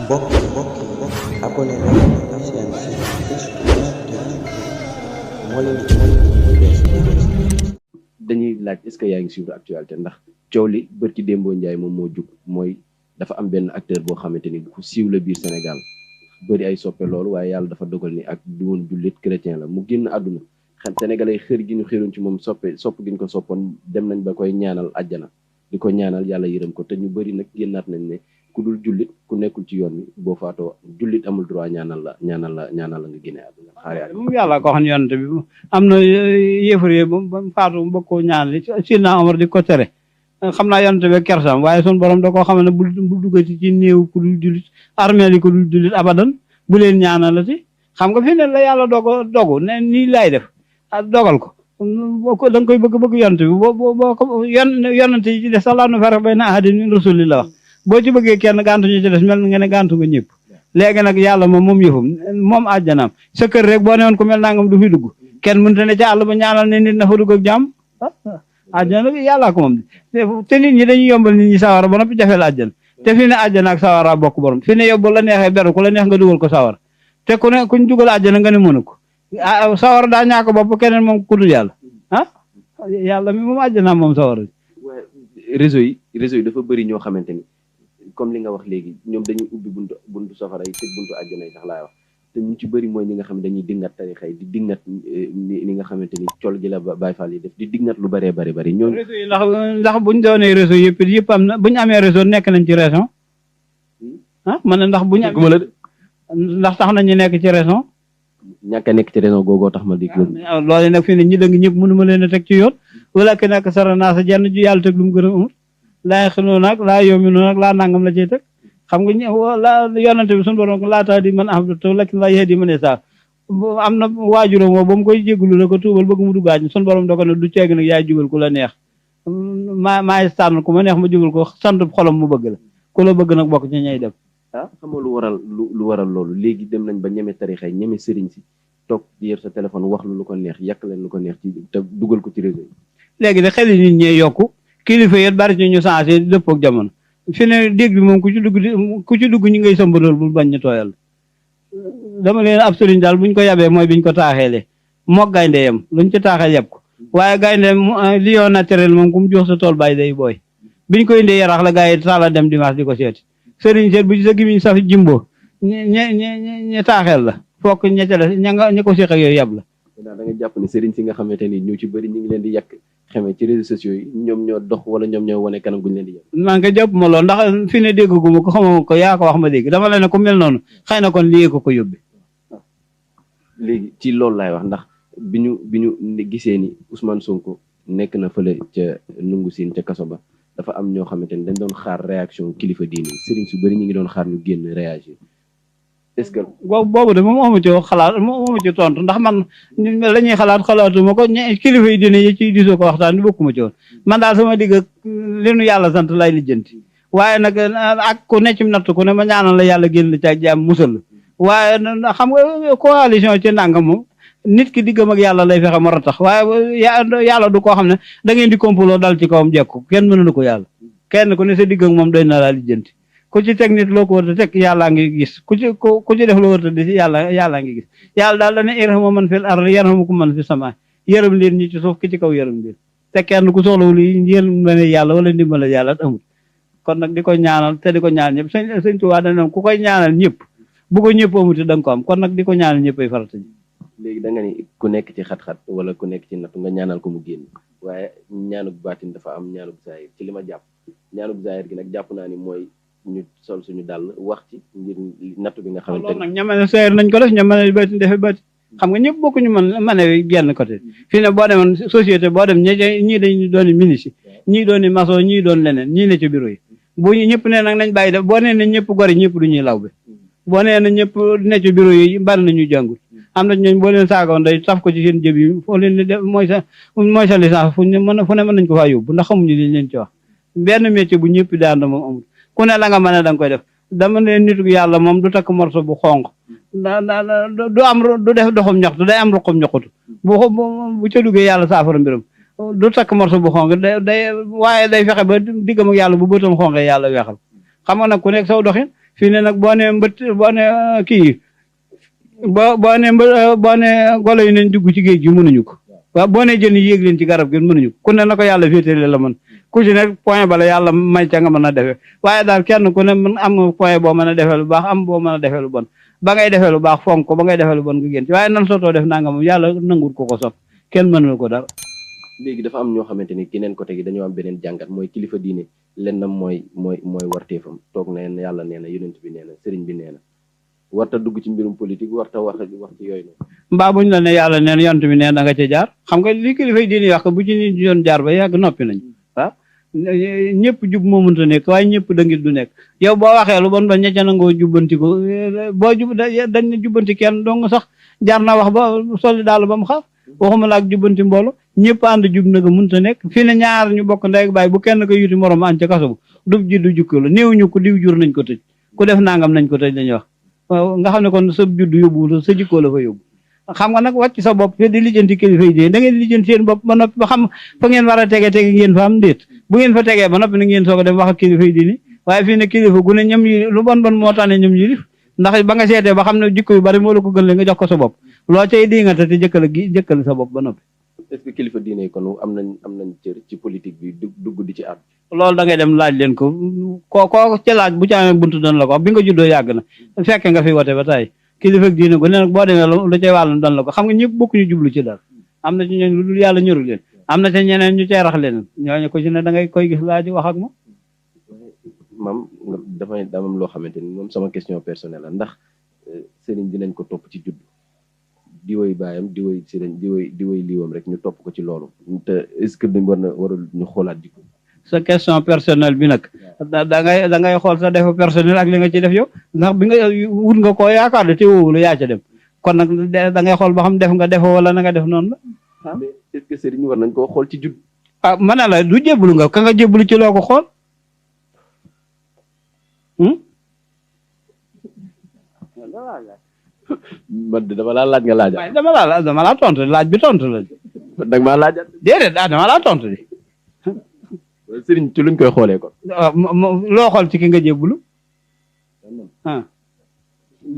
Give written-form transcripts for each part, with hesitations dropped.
mbokk abonné leen seen moo leen di bees dañuy laaj est-ce que yaa ngi suivre actualité ndax coow li bërki Dembo Ndiaye moom moo jug mooy dafa am benn acteur boo xamante ni ku siiw la biir Sénégal bëri ay soppe loolu waaye yàlla dafa dogal ni ak du woon jullit chrétien la mu génn àdduna xam sénégalais xër gi ñu xëroon ci moom sopp gi ñu ko soppoon dem nañ ba koy ñaanal àjjana di ko ñaanal yàlla yërëm ko te ñu bëri nag génnaat nañ ne ku dul jullit ku nekkul ci yoon wi boo faatoo jullit amul droit ñaanal la nga génne àdduna xaar moom yàlla ko xam yonante bi am na yéefar yi ba faatu bëgg koo ñaan li Sidna Omar di ko tere xam naa yonante bi kersam waaye sun borom da koo xam ne bu duggati ci néew ku dul jullit armée li ku dul jullit abadan bu leen ñaanalati xam nga fi ne la yàlla dogu ne nii lay def dogal ko da nga koy bëgg yonante bi boo ko yonante yi ci des sax laa nu fara bay na ahadin min rasulillah wax boo ci bëggee kenn gàntu ñu ci des mel nga ne gàntu nga ñëpp léegi nag yàlla moom yëfum moom àjjanaam sa kër rek boo newoon ku mel nangam du fi dugg kenn mënut a ne ci àll ba ñaanal ne nit na fa dugg ak jàmm àjjana yàllaa ko moom te nit ñi dañuy yombal nit ñi sawara ba noppi jafeel àjjana te fi ne àjjana ak sawara bokk borom fi ne yóbbu la neexee beru ku la neex nga dugal ko sawara te ku ne kuñ dugal àjjana nga ne mënu ko sawara daa ñàkk bopp keneen moom ku dul yàlla yàlla mi moom àjjanaam moom sawara réseau yi dafa bëri ñoo xamante ni comme li nga wax léegi ñoom dañuy ubbi buntu safara yi tëj buntu àjjana yi sax laay wax te ñu ci bëri mooy ñi nga xam ne dañuy dingat tarixa yi di dingat ni nga xamante ni col gi la Baay Faal yi def di dingat lu bëree bëri ñooñu réseau yi ndax buñ doonee réseau yëpp am na buñu amee réseau nekk nañ ci région man ndax buñu ndax tax nañ ñu nekk ci région ñàkk a nekk ci région googoo tax ma di loolu nag fii ne ñi dëng ñëpp mënuma leen a teg ci yoon wala ki nekk sara naa sa jenn ju yàlla teg lu mu gën a amul laa xinoo nag laa yoomi noo nag laa nangam la ciy teg xam nga la yonante bi suñu borom laataa di man ahbabtu lakin laa yahdi man yashaa am na waajuram woo ba mu koy jégalu la ko tuubal bëgg mu duggaaj suñu borom da ko ne du ceeg nag yaay jubal ku la neex maay tànn ku ma neex ma jubal ko sant xolam mu bëgg la ku la bëgg nag bokk ci ñay dem xam nga lu waral loolu léegi dem nañ ba ñeme tarixa yi ñeme sëriñ si toog yor sa téléphone wax lu ko neex yàq leen lu ko neex ci te dugal ko ci réseau yi léegi de xel nit ñee yokku kilifa yi bari ci ñu changé di dëppoo ak jamono fi ne dégg bi moom ku ci dugg ñi ngay sëmbalool bul bañ ñu tooyal dama leen ab sëriñ daal buñ ko yabee mooy biñ ko taaxeele mook gaynde yam luñ ci taaxeel yab ko waaye gaynde lion naturel moom ku mu jox sa tool bàyyi day booy biñ ko indee yarax la gars yi taala dem dimanche di ko seeti sëriñ seet bu ci sa gimiñ saf jimbo ñe taaxeel la fokk ña ko séq ak yooyu yab la da nga jàpp ne sëriñ si nga xamante ni ñu ci bëri ñu ngi leen di yàq xamee ci réseaux sociaux yi ñoom ñoo dox wala ñoom ñoo wane kanam guñu leen di yàq man ko jàpp ma loolu ndax fi ne dégguma ko xamama ko yaa ko wax ma dégg dama la ne ko mel noonu xëy na kon lii ko yóbbi léegi ci loolu laay wax ndax bi ñu gisee ni Ousmane Sonko nekk na fële ca nungu siin ca kaso ba dafa am ñoo xamante ni dañ doon xaar réaction kilifa diine sëriñ su bëri ñu ngi doon xaar ñu génn réagir est-ce que boobu de moom amu ci xalaat moom amu ci tontu ndax man la ñuy xalaatuma ko kilifa yi dina yi ciy disoo ko waxtaan ni bokkuma ci woon man daal sama digg li nu yàlla sant lay lijjanti waaye nag ak ku ne ci natt ku ne ma ñaanal la yàlla génn ci ak jàmm musal la waaye xam nga coalition ci nangam moom nit ki diggam ak yàlla lay fexe mara tax waaye yàlla du koo xam ne da ngeen di complot dal ci kawam jekku kenn mënulu ko yàlla kenn ku ne sa digg ak moom doy na laa lijjanti ku ci teg nit loo ko war a teg yàllaa ngi gis ku ci def loo war a di yàllaa ngi gis yàlla daal dana irhamu man fil ard yarhamukum man fis samaa yërëm leen ñi ci suuf ki ci kaw yërëm leen te kenn ku soxlawul yërmande yàlla wala ndimbal yàlla amul kon nag di ko ñaanal te di ko ñaanal ñëpp sëñ Tuubaa dana ku koy ñaanal ñëpp bu ko ñëpp amuti da nga ko am kon nag di ko ñaanal ñëpp ay farata ji léegi da nga ni ku nekk ci xat-xat wala ku nekk ci nattu nga ñaanal ko mu génn waaye ñaanug baatin dafa am ñaanug zaahir ci li ma jàpp ñaanug zaahir gi nag jàpp naa ni mooy ñu sol suñu dàll wax ci ngir nattu bi nga xamante loolu nag ñamane seer nañ ko def ñamane bati defe bati xam nga ñëpp bokkuñu mane genn côté fii ne boo demoon société boo dem ñii dañu dooni ministre ñii dooni maçon ñii doon leneen ñii ne ci bureau yi bu ñu ñëpp ne nag nañ bàyyi def boo nee ne ñëpp gori ñëpp du ñuy law bi boo nee na ñëpp ne ci bureau yi bari nañu jàngul am na ñooñ boo leen saagawoon day taf ko ci seen jëb yi foo leen def mooy sa licence fu ne mën nañ ko faa yóbbu ndax xamuñu liñ leen ci wax benn métier bu ñëpp daan moom amul ku ne la nga mën a da nga koy def dama ne nitu yàlla moom du takk morso bu xonq du def doxum ñaxtu day am ruqum ñaxutu bu ca duggee yàlla saafara mbiram du takk morso bu xonq waaye day fexe ba diggam ak yàlla bu bëtam xonqee yàlla weexal xam nga nag ku nekk saw doxin fii ne nag boo nee mbët boo nee kii boo nee golo yi nañ dugg ci géej gi mënuñu ko waaw boo nee jën yi yéeg leen ci garab gi mënuñu ko ku ne na ko yàlla féetale la mën ku ci nekk point bala yàlla may ca nga mën a defee waaye daal kenn ku ne mën am nga point boo mën a defee lu baax am boo mën a defee lu bon ba ngay defee lu baax fonk ko ba ngay defee lu bon nga génn ci waaye nan sotoo def naa nga moom yàlla nangut ko sot kenn mënul ko dara. léegi dafa am ñoo xamante ni keneen côté gi dañoo am beneen jàngat mooy kilifa diine lennam mooy warteefam toog na yàlla nee na yonent bi nee na sëriñ bi nee na warta dugg ci mbirum politique warta wax ci yooyu noonu. mbaa buñ la ne yàlla neen yonent bi nee da nga ca jaar xam nga li kilifa diine wax bu ci nit ñi doon jaar ba yàgg noppi nañ waaw ñëpp jub moo mënta nekk waaye ñëpp dëngit du nekk yow boo waxee lu bon ba ña ca nangoo jubbanti ko boo dañ ne jubbanti kenn dong sax jaar na wax ba solli daal ba mu xaar waxuma la ak jubbanti mboolo ñëpp ànd jub na ko mënta nekk fii ne ñaar ñu bokk ndey ak baay bu kenn ko yuti morom an ca kaso bu dub ji du jukki la néew ñu ko diw jur nañ ko tëj ku def nangam nañ ko tëj lañuy wax nga xam ne kon sa judd yóbbu sa jikkoo la fa yóbbu xam nga nag wàcc sa bopp te di lijjanti kilifa yi dee da ngeen lijjanti seen bopp ba noppi ba xam fa ngeen war a tege ngeen fa am ndéet bu ngeen fa tegee ba noppi na ngeen soog a dem wax ak kilifa yi diine waaye fii ne kilifa gu ne ñoom yi lu bon moo tax ne ñoom yi ndax ba nga seetee ba xam ne jikko yu bari moo la ko gën le nga jox ko sa bopp loo cay di nga te jëkkal sa bopp ba noppi. est-ce que kilifa diine yi kon am nañ cër ci politique bi dugg di ci àdd. loolu da ngay dem laaj leen ko koo ci laaj bu ci amee buntu doon la ko wax bi nga juddoo yàgg na fekk nga fi wote ba tey kilifa diine gu ne nag boo demee lu cay wàllu doon la ko xam nga ñëpp bokkuñu jublu ci dara am na ci ñooñ lu dul yàlla ñëru leen am na ci ñeneen ñu cay rax leen ñooñu ko ci ne da ngay koy gis laaj wax ak moom. maam dafay damam loo xamante ni moom sama question personnelle la ndax sëriñ dinañ ko topp ci judd di woy baayam di woy sëriñ di woy liiwam rek ñu topp ko ci loolu te est-ce que duñ warul ñu xoolaat jikko sa question personnelle bi nag da ngay xool sa defu personnel ak li nga ci def yow ndax bi nga wut nga koo yaakaar de te woowulu yaa ca dem kon nag da ngay xool ba xam def nga defoo wala na nga def noonu la mais est-ce que sëriñ war nañ koo xool ci judd mën na la du jébbalu nga ka nga jébbalu ci loo ko xool man dama laa laaj nga laaj dama laa tontu laaj bi tontu la dag maa laajat déedéet dama laa tontu di sëriñ ci luñ koy xoolee kon loo xool ci ki nga jébbalu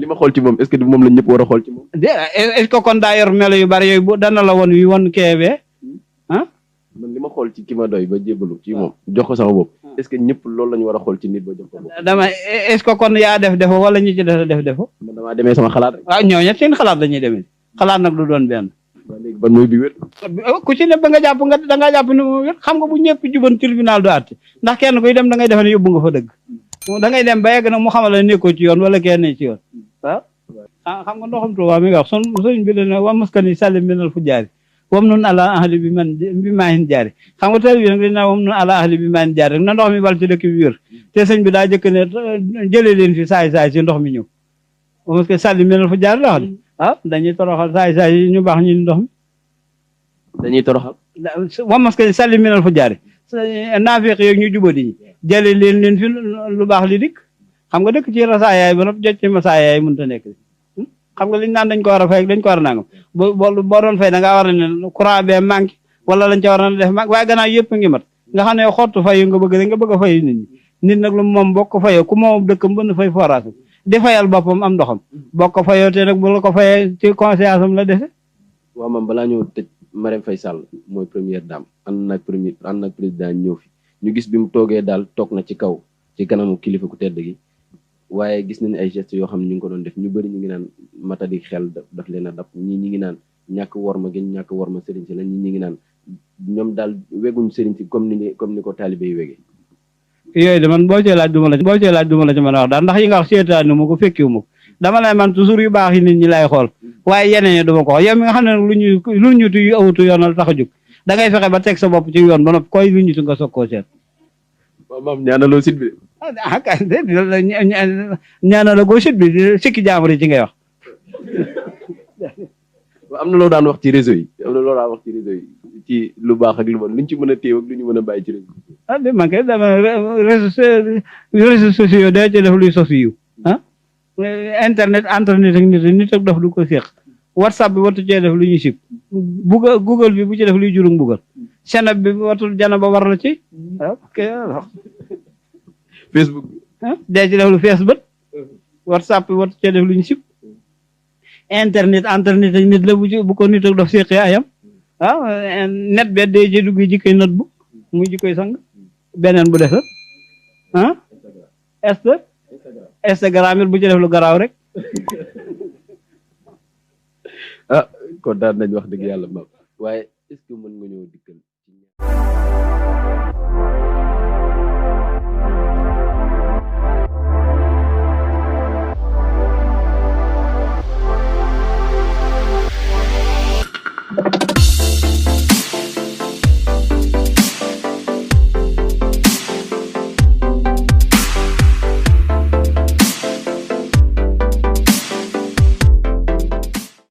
li ma xool ci moom est-ce que moom la ñëpp war a xool ci moom est-ce que kon daa yor melo yu bari yooyu bu dana la won wi won keebee man li ma xool ci ki ma doy ba jébbalu ci moom jox ko sama bopp est-ce que ñëpp loolu la ñu war a xool ci nit ba jox ko bopp dama est-ce que kon yaa def defo wala ñi ci def defo man damaa demee sama xalaat rek waaw ñooñu seen xalaat dañuy demee xalaat nag du doon benn léegi ban mooy bi wér ku ci ne ba nga jàpp da ngaa jàpp ne moom wér xam nga bu ñëpp juban tribunal du àtte ndax kenn kuy dem da ngay defe ne yóbbu nga fa dëgg da ngay dem ba yegg nag mu xamal la nekkoo ci yoon wala kenn ne ci yoon waaw xam nga ndoxam Tuubaa mi nga wax son sëriñ bi ne wa maskani salim minal fu jaari wam nun ala ahli bi maahin jaari xam nga teel bi nag dañ naa wam nun ala ahli bi maahin jaari rek na ndox mi bal ci dëkk bi wér te sëñ bi daa jëkk ne jëlee leen fi saay si ndox mi ñëw wa maskani salim minal fu jaari la wax dañuy toroxal saay yi ñu baax ñu ndox mi dañuy toroxal wa maskani salim minal fu jaari naafiq yeeg ñu jubadi ñi jëlee leen fi lu baax li dikk xam nga dëkk ci rasaayaay ba noppi jot ci masaayaay mënut a nekk xam nga liñ naan dañ ko war a fay dañ ko war a nangam boo doon fay da ngaa war a ne courant bee manqué wala lañ ca war a def manqué waaye gannaaw yëpp ngi mat nga xam ne xottu fayu nga bëgg a fay nit ñi nit nag lu moom boo ko fayoo ku moom dëkkam mën na fay forage di fayal boppam am ndoxam boo ko fayoo te nag bu la ko fayee ci conscience am la dese. waaw man balaa ñëw tëj Marème Faye Sall mooy première dame ànd nag président ñëw fi ñu gis bi mu toogee daal toog na ci kaw ci kanamu kilifa ku tedd gi waaye gis nañ ay gestes yoo xam ne ñu ngi ko doon def ñu bëri ñu ngi naan matadi xel daf leen a dab ñi ngi naan ñàkk worma gi ñàkk worma sëriñ si la ñi ngi naan ñoom daal weguñ sëriñ si comme ni ko taalibe yi wegee yooyu de man boo cee laaj duma la ci mën a wax daal ndax yi nga wax seetaanu ma ko fekkiwu ma ko dama lay man toujours yu baax yi nit ñi lay xool waaye yeneen yi duma ko wax yow mi nga xam ne lu ñutu yu awutu yoonal tax a jóg da ngay fexe ba teg sa bopp ci yoon ba noppi koy lu ñutu nga soog koo seet waaw maam ñaanaloo sit bi ñaanaloo goo sit bi sikki jaamur yi ci ngay wax am na loo daan wax ci réseau yi ci lu baax ak lu bon luñ ci mën a téew ak lu ñu mën a bàyyi ci réseau de man kay dama réseaux sociaux da ci def luy sos yiw internet ak nit ak daf du ko séq whatsapp bi watu cee def lu ñuy sib google bi bu ci def luy jurug mbugal senab bi watul jana ba war la ci Facebook bi dee ci def lu fees bët WhatsApp war cee def lu ñu sib internet ak nit la bu ko nit ak dof séqee ayam waaw net be dee ci dugg jikkoy not bu muy jikkoy sang beneen bu def ah Instagram it bu ci def lu garaaw rek ah kon daan nañ wax dëgg yàlla ma waaye est-ce que mën nga ñëw dikkal